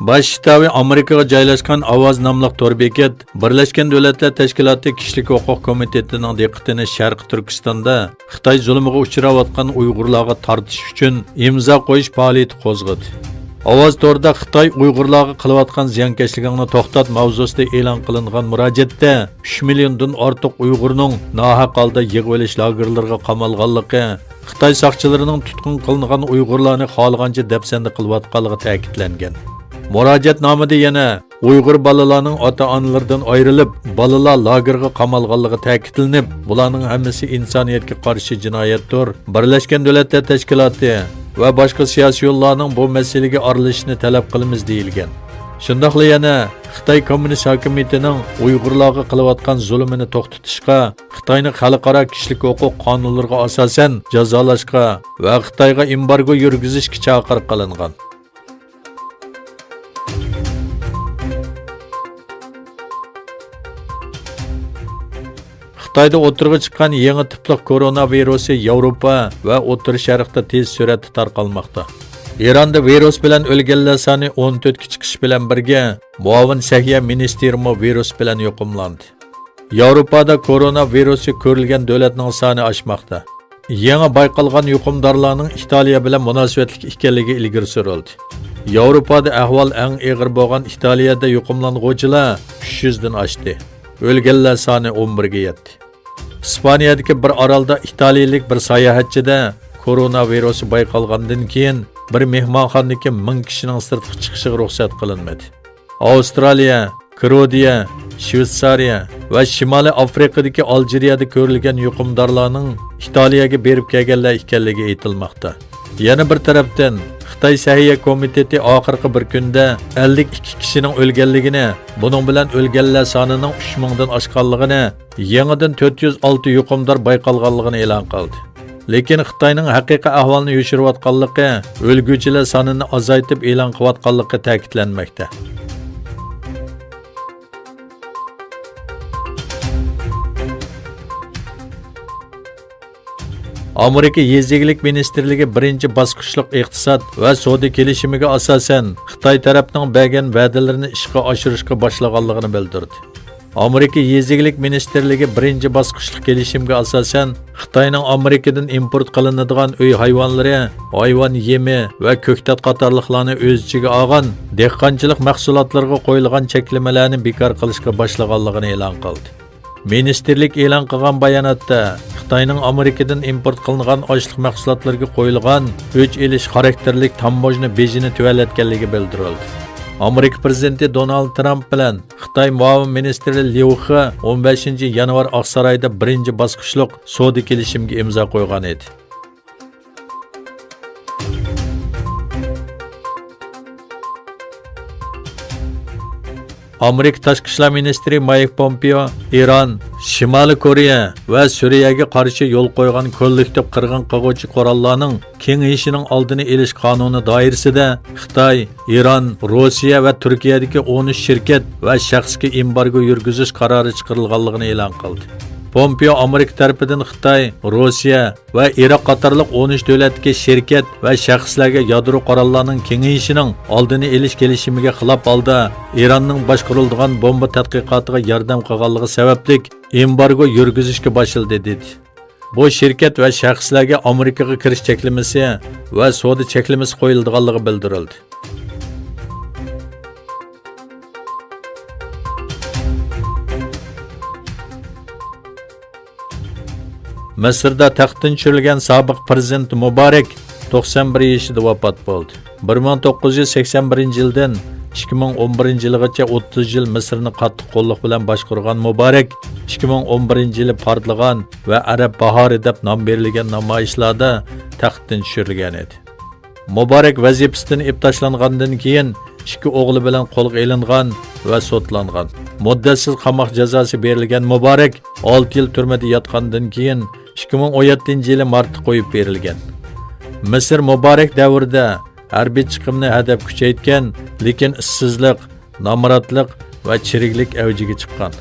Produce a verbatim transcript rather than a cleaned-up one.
باش شتابى ئامېرىكىغا جايلاشقان ئاۋاز ناملىق تور بېكەت بىرلەشكەن دۆلەتلەر تەشكىلاتى كىشىلىك ھوقۇق كومىتېتىنىڭ دىققىتىنى شەرقىي تۈركىستاندا خىتاي زۇلمىغا ئۇچراۋاتقان ئۇيغۇرلارغا تارتىش ئۈچۈن ئىمزا قويۇش پائالىيىتى قوزغىدى. ئاۋاز تورىدا خىتاي ئۇيغۇرلارغا قىلىۋاتقان زىيانكەشلىكىڭنى توختات ماۋزۇسىدا ئېلان قىلىنغان مۇراجىئەتتە ئۈچ مىليوندىن ئارتۇق ئۇيغۇرنىڭ ناھەق ھالدا يىغىۋېلىش لاگېرلىرىغا قامالغانلىقى، خىتاي ساقچىلىرىنىڭ تۇتقۇن قىلىنغان ئۇيغۇرلارنى خالىغانچە دەپسەندە قىلىۋاتقانلىقى تەكىتلەنگەن. مۇراجىئەتنامىدە يەنە ئۇيغۇر بالىلارنىڭ ئاتا-ئانىلىرىدىن ئايرىلىپ، بالىلار لاگېرىغا قامالغانلىقى تەكىتلىنىپ، بۇلارنىڭ ھەممىسى ئىنسانىيەتكە قارشى جىنايەتتۇر، بىرلەشكەن دۆلەتلەر تەشكىلاتى ۋە باشقا سىياسىيونلارنىڭ بۇ مەسىلىگە ئارىلىشىشىنى تەلەپ قىلىمىز، دېيىلگەن. شۇنداقلا يەنە خىتاي كوممۇنىست ھاكىمىيىتىنىڭ ئۇيغۇرلارغا قىلىۋاتقان زۇلۇمىنى توختىتىشقا، خىتاينى خەلقئارا كىشىلىك ھوقۇق قانۇنلىرىغا ئاساسەن جازالاشقا ۋە خىتايغا ئېمبارگو يۈرگۈزۈشكە چاقىرىق قىلىنغان. خىتايدا ئوتتۇرىغا چىققان يېڭى تىپلىق كورونا ۋىرۇسى ياۋروپا ۋە ئوتتۇرا شەرقتە تېز سۈرئەتتە تارقالماقتا. ئىراندا ۋىرۇس بىلەن ئۆلگەنلەر سانى ئون تۆتكە چىقىش بىلەن بىرگە، مۇئاۋىن سەھىيە مىنىستىرىمۇ ۋىرۇس بىلەن يۇقۇملاندى. ياۋروپادا كورونا ۋىرۇسى كۆرۈلگەن دۆلەتنىڭ سانى ئاشماقتا. يېڭى بايقالغان يۇقۇمدارلارنىڭ ئىتالىيە بىلەن مۇناسىۋەتلىك ئىكەنلىكى ئىلگىرى سۈرۈلدى. ياۋروپادا ئەھۋال ئەڭ ئېغىر بولغان ئىتالىيەدە يۇقۇملانغۇچىلار ئۈچ يۈزدىن ئاشتى. ئۆلگەنلەر سانى ئون بىرگە يەتتى. ئىسپانىيەدىكى بىر ئارالدا ئىتالىيىلىك بىر ساياھەتچىدە كورونا ۋىرۇسى بايقالغاندىن كېيىن، بىر مېھمانخانىدىكى مىڭ كىشىنىڭ سىرتقا چىقىشىغا رۇخسەت قىلىنمىدى. ئاۋسترالىيە، كرودىيە، شۋېتسارىيە ۋە شىمالىي ئافرىقىدىكى ئالجىرىيەدە كۆرۈلگەن يۇقۇمدارلارنىڭ ئىتالىيەگە بېرىپ كەلگەنلەر ئىكەنلىكى ئېيتىلماقتا. يەنە بىر تەرەپتىن، خىتاي سەھىيە كومىتېتى ئاخىرقى بىر كۈندە ئەللىك ئىككى كىشىنىڭ ئۆلگەنلىكىنى، بۇنىڭ بىلەن ئۆلگەنلەر سانىنىڭ ئۈچ مىڭدىن ئاشقانلىقىنى، يېڭىدىن تۆت يۈز ئالتە يۇقۇمدار بايقالغانلىقىنى ئېلان قىلدى. لېكىن خىتاينىڭ ھەقىقىي ئەھۋالنى يوشۇرۇۋاتقانلىقى، ئۆلگۈچىلەر سانىنى ئازايتىپ ئېلان قىلىۋاتقانلىقى تەكىتلەنمەكتە. ئامېرىكا يېزا ئىگىلىك مىنىستىرلىكى بىرىنچى باسقۇچلۇق ئىقتىساد ۋە سودا كېلىشىمىگە ئاساسەن، خىتاي تەرەپنىڭ بەرگەن ۋەدىلىرىنى ئىشقا ئاشۇرۇشقا باشلىغانلىقىنى بىلدۈردى. ئامېرىكا يېزا ئىگىلىك مىنىستىرلىكى بىرىنچى باسقۇچلۇق كېلىشىمگە ئاساسەن، خىتاينىڭ ئامېرىكىدىن ئىمپورت قىلىنىدىغان ئۆي ھايۋانلىرى، ھايۋان يېمى ۋە كۆكتات قاتارلىقلارنى ئۆز ئىچىگە ئالغان دېھقانچىلىق مەھسۇلاتلىرىغا قويۇلغان چەكلىمىلەرنى بىكار قىلىشقا باشلىغانلىقىنى ئېلان قىلدى. مىنىستىرلىك ئېلان قىلغان باياناتتا، خىتاينىڭ ئامېرىكىدىن ئىمپورت قىلىنغان ئاشلىق مەھسۇلاتلىرىغا قويۇلغان ئۆچ ئېلىش خاراكتېرلىك تاموژنا بېجىنى تۆۋەنلەتكەنلىكى بىلدۈرۈلدى. ئامېرىكا پىرېزىدېنتى دونالد ترامپ بىلەن خىتاي مۇئاۋىن مىنىستىرى ليۇ خې ئون بەشىنچى يانۋار ئاقسارايدا بىرىنچى باسقۇچلۇق سودا كېلىشىمىگە ئىمزا قويغان ئىدى. ئامېرىكا تاشقى ئىشلار مىنىستىرى مايك پومپېئو ئىران، شىمالىي كورېيە ۋە سۈرىيەگە قارشى يول قويغان كوللېكتىپ قىرغىن قىلغۇچى قوراللارنىڭ كېڭىيىشىنىڭ ئالدىنى ئېلىش قانۇنى دائىرىسىدە خىتاي، ئىران، روسىيە ۋە تۈركىيەدىكى ئون ئۈچ شىركەت ۋە شەخسكە ئېمبارگو يۈرگۈزۈش قارارى چىقىرىلغانلىقىنى ئېلان قىلدى. پومپېئو ئامېرىكا تەرىپىدىن خىتاي، روسىيە ۋە ئىراق قاتارلىق ئون ئۈچ دۆلەتتىكى شىركەت ۋە شەخسلەرگە يادرو قوراللارنىڭ كېڭىيىشىنىڭ ئالدىنى ئېلىش كېلىشىمىگە خىلاپ ھالدا ئىراننىڭ باشقۇرۇلىدىغان بومبا تەتقىقاتىغا ياردەم قىلغانلىقى سەۋەبلىك ئېمبارگو يۈرگۈزۈشكە باشلىدى، دېدى. بۇ شىركەت ۋە شەخسلەرگە ئامېرىكىغا كىرىش چەكلىمىسى ۋە سودا چەكلىمىسى قويۇلىدىغانلىقى بىلدۈرۈلدى. مىسىردا تەختتىن چۈشۈرۈلگەن سابىق پىرېزىدېنت مۇبارەك توقسان بىر يېشىدا ۋاپات بولدى. بىر مىڭ توققۇز يۈز سەكسەن بىرىنچى يىلدىن ئىككى مىڭ ئون بىرىنچى يىلغىچە ئوتتۇز يىل مىسىرنى قاتتىق قوللۇق بىلەن باشقۇرغان مۇبارەك ئىككى مىڭ ئون بىرىنچى يىلى پارتلىغان ۋە ئەرەب باھارى دەپ نام بېرىلگەن نامايىشلاردا تەختتىن چۈشۈرۈلگەن ئىدى. مۇبارەك ۋەزىپىسىدىن ئېلىپ تاشلانغاندىن كېيىن، ئىككى ئوغلى بىلەن قولغا ئېلىنغان ۋە سوتلانغان. مۇددەتسىز قاماق جازاسى بېرىلگەن مۇبارەك ئالتە يىل تۈرمىدە ياتقاندىن كېيىن، ئىككى مىڭ ئون يەتتىنچى يىلى مارتتا قويۇپ بېرىلگەن. مىسىر مۇبارەك دەۋرىدە ھەربىي چىقىمنى ھەدەپ كۈچەيتكەن، لېكىن ئىشسىزلىق، نامراتلىق ۋە چىرىكلىك ئەۋجىگە چىققان.